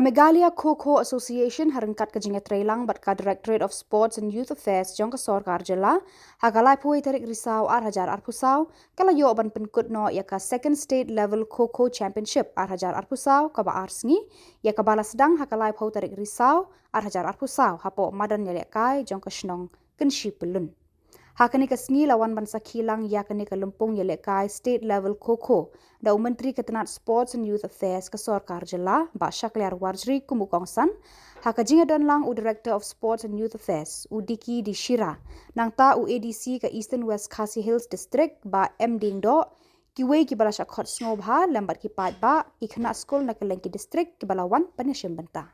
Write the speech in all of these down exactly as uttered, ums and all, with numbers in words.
Meghalaya Kho Kho Association, ha ryngkat ka jingïatreilang bad ka Directorate of Sports and Youth Affairs jong ka sorkar jylla, ha ka laiphew tarik Risaw ar hajar arphew saw, ka la ïoh ban pynkut noh ïa ka Second State Level Kho Kho Championship ar hajar arphew saw kaba ar sngi, ïa kaba la sdang ha ka laiphew tarik Risaw ar hajar arphew saw hapoh madan ïalehkai jong ka shnong Kynshi Pyllun. Ha kane ka sngi la wan ban sakhi lang ïa kane ka lympung ïalehkai State Level Kho Kho da u Myntri ka tnat Sports and Youth Affairs ka sorkar jylla, Bah Shakliar Warjri, kum u kongsan, ha ka jingïadon lang u Director of Sports and Youth Affairs, u Dicky D Shira, nangta u A D C ka Eastern West Khasi Hills District, Bah M Diengdoh, kiwei kiba la shah khot sngewbha lem bad ki paidbah, ki khynnah skul na kylleng ki district kiba la wan ban ïashim bynta.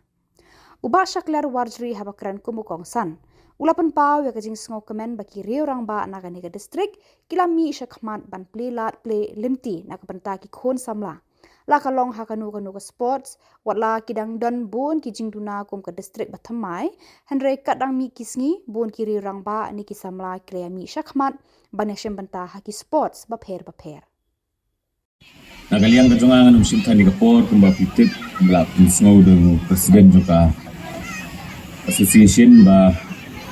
U Bah Shakliar Warjri haba kren kum u kongsan, u la pynpaw ïa ka jingsngewkmen ba ki riew rangbah na kane ka district ki la mih shakhmat ban plie lad plie lynti na ka bynta ki khun samla, la ka long ha kano kano ka sports, wat la ki dang don bun ki jingduna kum ka district ba thymmai, hynrei kat dang mih ki sngi bun ki riew rangbah ne ki samla ki la ïa mih shakhmat ban ïashim bynta ha ki sports bapher bapher. Na ka liang ka jong nga, ngan ym shim than ïa ka por, kumba phi tip, ba la pynsngew da u president jong ka association ba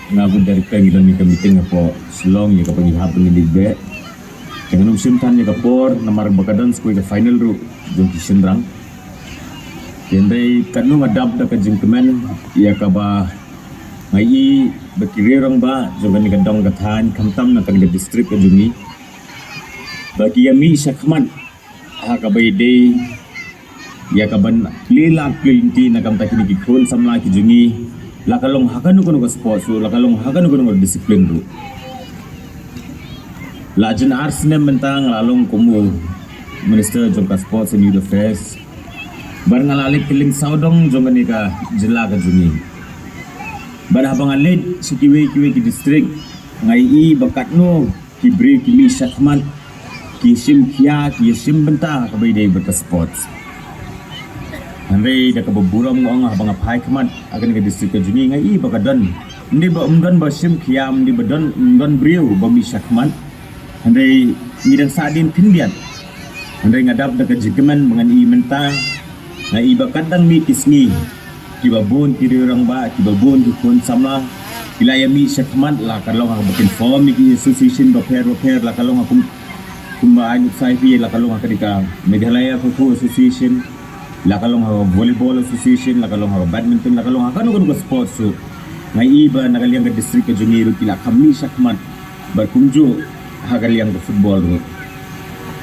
nga bad u director ngi don ïa ka meeting hapoh Shillong ïa kaba ngi hap ban ïaleit beh. Te ngan ym shim than ïa ka por namar ba ka don sa kawei ka final ruh jong ki shynrang. Hynrei katno nga dap da ka jingkmen ïa kaba nga ïohi ba ki riew rangbah jong kane ka dong ka thaiñ, khamtam na kane ka district ka jong ngi, ba ki ïa mih shakhmat ha kaba ïadei ïa ka ban plie lad plie lynti na ka bynta kine ki khun samla ki jong ngi, la ka long ha kano kano ka sports ruh, la ka long ha kano kano ka discipline ruh. La jan ar snem mynta nga la long kum u Minister jong ka Sports and Youth Affairs, bad nga la leit kylleng sawdong jong kane ka jylla ka jong ngi. Bad haba nga leit sha kiwei kiwei ki district, nga ïohi ba katno ki briew ki mih shakhmat, ki shim khia, ki shim bynta ha kaba ïadei bad ka sports. Hynrei da kaba burom nga ong, haba nga phai khmat ha kane ka district ka jong ngi, nga ïohi ba ka don, ym dei ba, ym don ba shim khia, ym dei ba don, ym don briew ba mih shakhmat. Hynrei ngi dang sah dien khyndiat. Hynrei nga dap da ka jingkmen ba ngan ïohi mynta, nga ïohi ba kat dang mih ki sngi, kiba bun ki riew rangbah, kiba bun ki khun samla ki la ïa mih shakhmat, la ka long ha kaba kin form ïa ki association bapher bapher, la ka long ha kum, kumba ai nuksa ïa phi, la ka long ha kane ka Meghalaya Kho Kho Association, la ka long ha Volleyball Association, la ka long ha Badminton, la ka long ha kano kano ka sports ruh. Nga ïohi ba na ka liang ka district ka jong ngi ruh ki la kham mih shakhmat, bad kumjuh ha ka liang ka football ruh.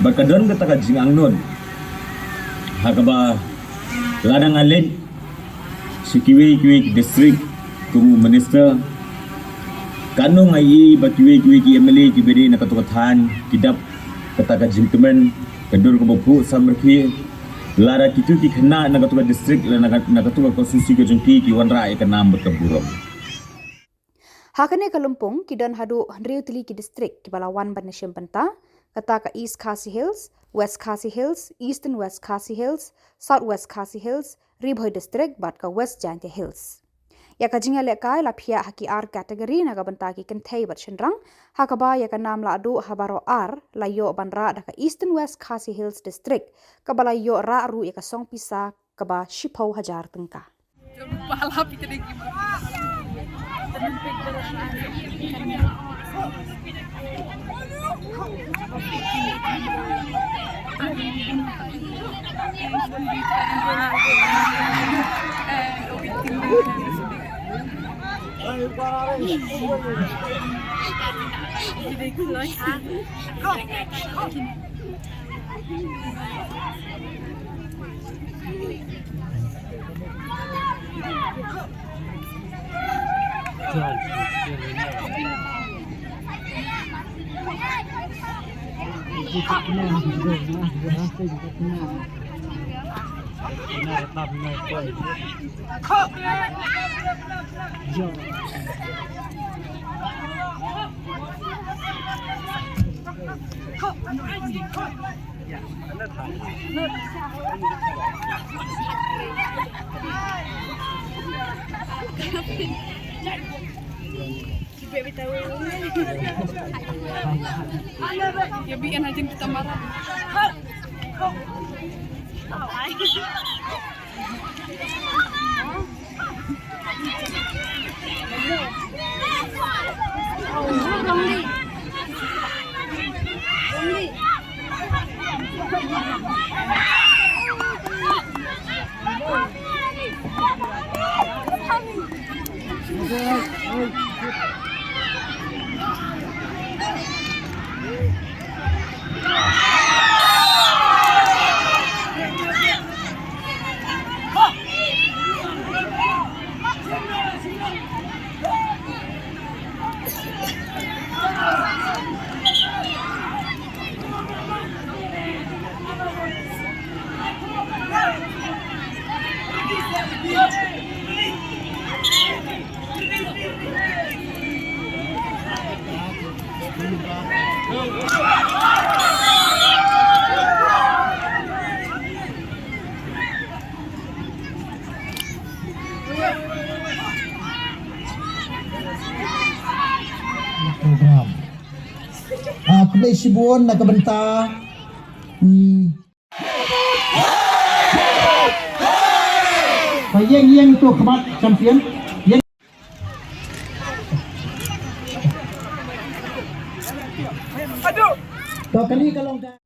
Bad ka don kata ka jingangnud ha kaba lada nga leit sha kiwei kiwei ki district kum u minister, katno nga ïohi ba kiwei kiwei ki M L A kiba dei na kato ka thaiñ ki dap kata ka jingkmen, ka dur kaba phuh samrkhie, lada kito ki khynnah na kato ka district, lada na ka, na kato ka constituency ka jong ki, ki wanrah ïa ka nam bad ka burom. Ha kane ka lympung ki don haduh hynriew tylli ki district kiba la wan ban ïashim bynta, kata ka East Khasi Hills, West Khasi Hills, Eastern West Khasi Hills, South West Khasi Hills, Ri Bhoi District bad ka West Jaintia Hills. Ïa ka jingïalehkai la phiah ha ki ar category na ka bynta ki kynthei bad shynrang, ha kaba ïa ka nam lahduh ha baroh ar la ïoh ban rah da ka Eastern West Khasi Hills District, kaba la ïoh rah ruh ïa ka song pisa kaba shiphew hajar tyngka. Shibun na ka bynta. Hmm. Ka ïeng ïeng to khmat champion. Ïeng. To kali ka long ka